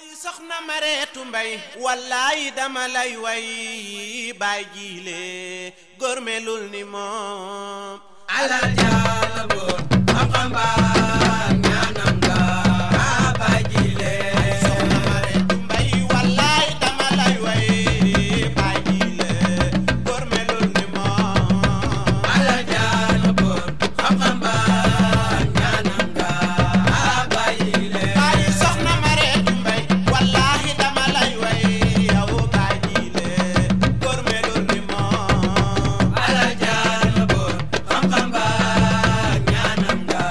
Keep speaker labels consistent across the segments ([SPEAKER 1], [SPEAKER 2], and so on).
[SPEAKER 1] baayu soxna Mareetu Mbay wallaay dama lay way baay jiile góor melul ni moom alal jaala góor xam-xam baa ñaanam nga baay jiile soxna Mareetu Mbay wallaay dama lay way baay jiile góor melul ni moom alal jaala góor xam-xam baa ñaanam nga baay jiile baayu soxna Mareetu Mbay wallaay dama lay way yow baay jiile góor melul ni moom alal jaala góor xam-xam baa ñaanam nga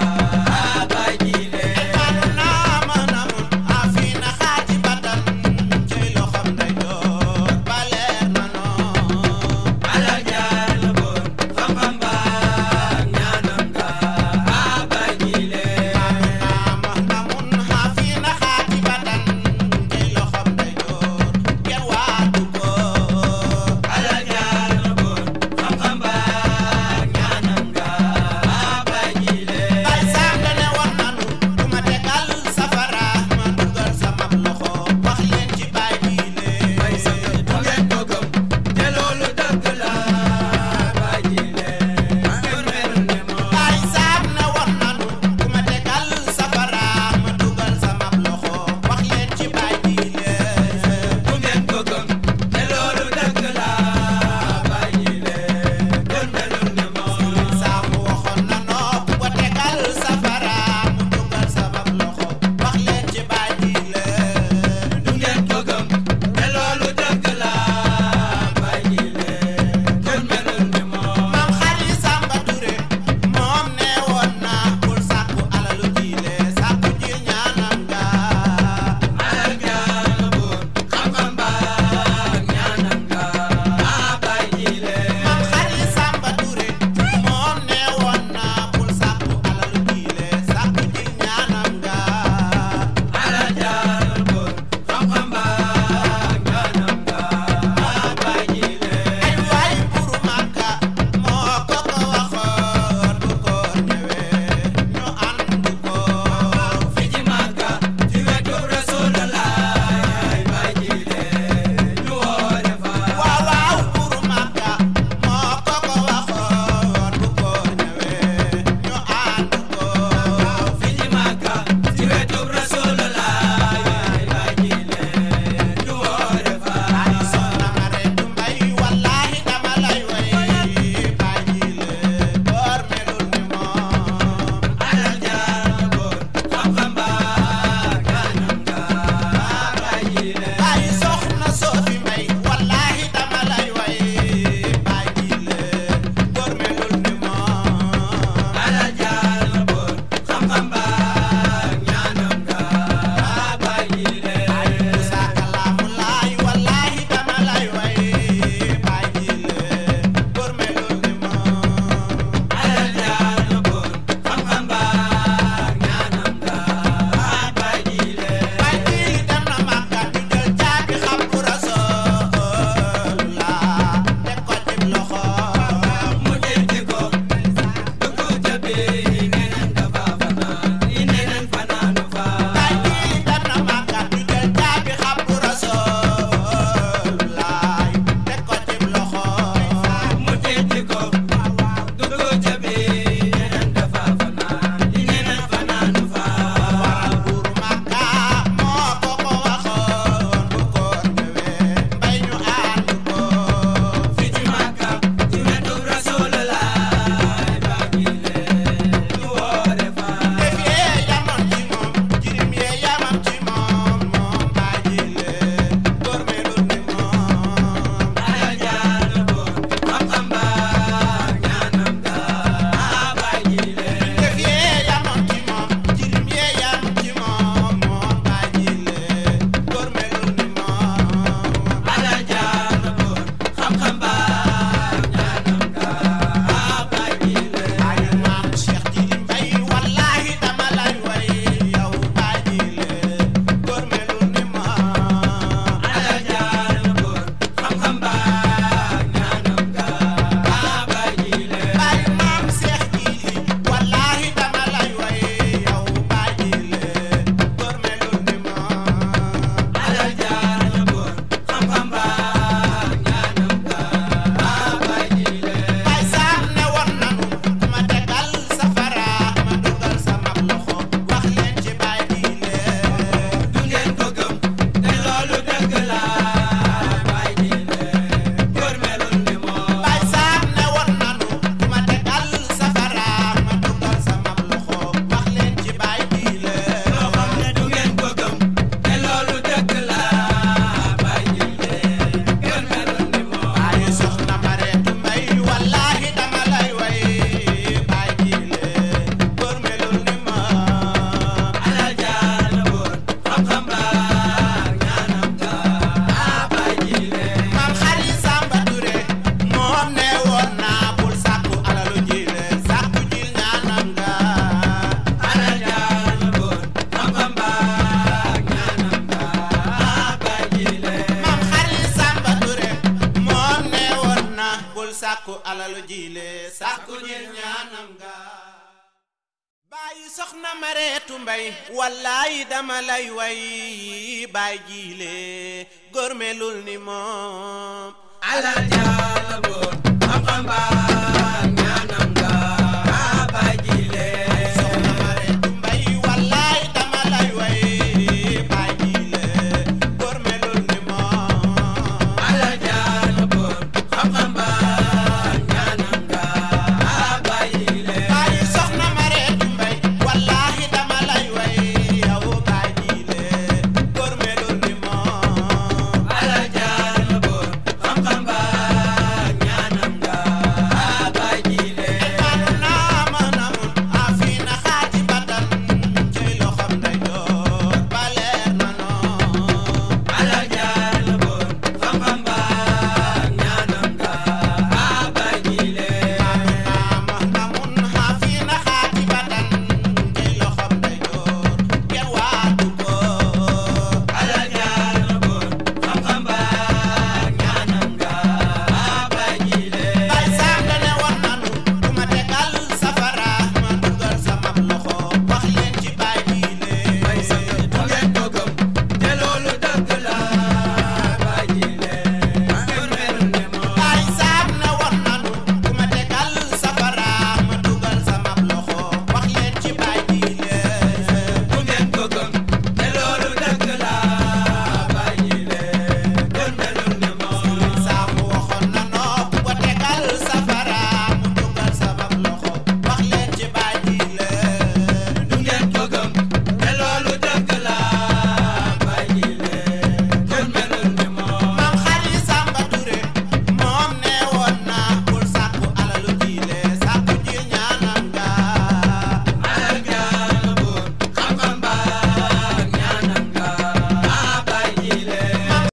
[SPEAKER 1] jiile sàkku jil ñaanam ga bàyyi soxna Mareetu Mbay wallaay dama lay way baay jiile góor melul ni moom ala jaala góor xam-xam